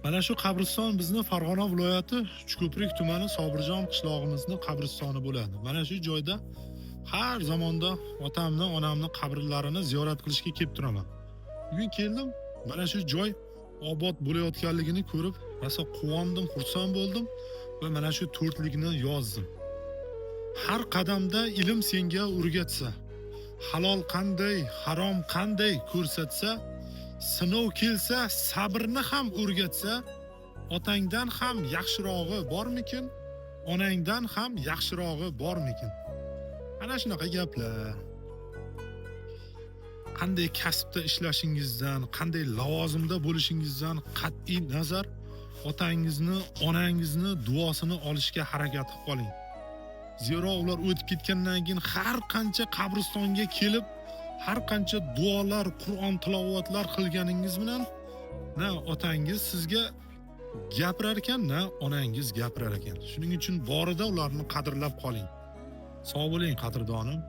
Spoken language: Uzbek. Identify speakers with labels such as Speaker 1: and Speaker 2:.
Speaker 1: Mana shu qabriston bizni Farg'ona viloyati Uchko'prik tumani Sobirjon qishlog'imizni qabristoni bo'ladi. Mana shu joyda har zamonda otamni, onamni qabrlarini ziyorat qilishga kelib turaman. Bugun keldim, mana shu joy obod bo'layotganligini ko'rib, rosa quvondim, xursand bo'ldim va mana shu to'rtlikni yozdim. Har qadamda ilm senga o'rgatsa, halol qanday, harom qanday ko'rsatsa, sinov kelsa sabrni ham o'rgatsa, otangdan ham yaxshirog'i bormikin, onangdan ham yaxshirog'i bormikin? Ana shunaqa gaplar. Qanday kasbda ishlashingizdan, qanday lavozimda bo'lishingizdan qat'iy nazar otangizni, onangizni duosini olishga harakat qilib qoling. Zero ular o'tib ketgandan keyin har qancha qabristonga kelib, har qancha duolar, Qur'on tilovatlar qilganingiz bilan na otangiz sizga gapirar ekan, na onangiz gapirar ekan. Shuning uchun borida ularni qadrlab qoling. Sog' bo'ling, qadrdonim.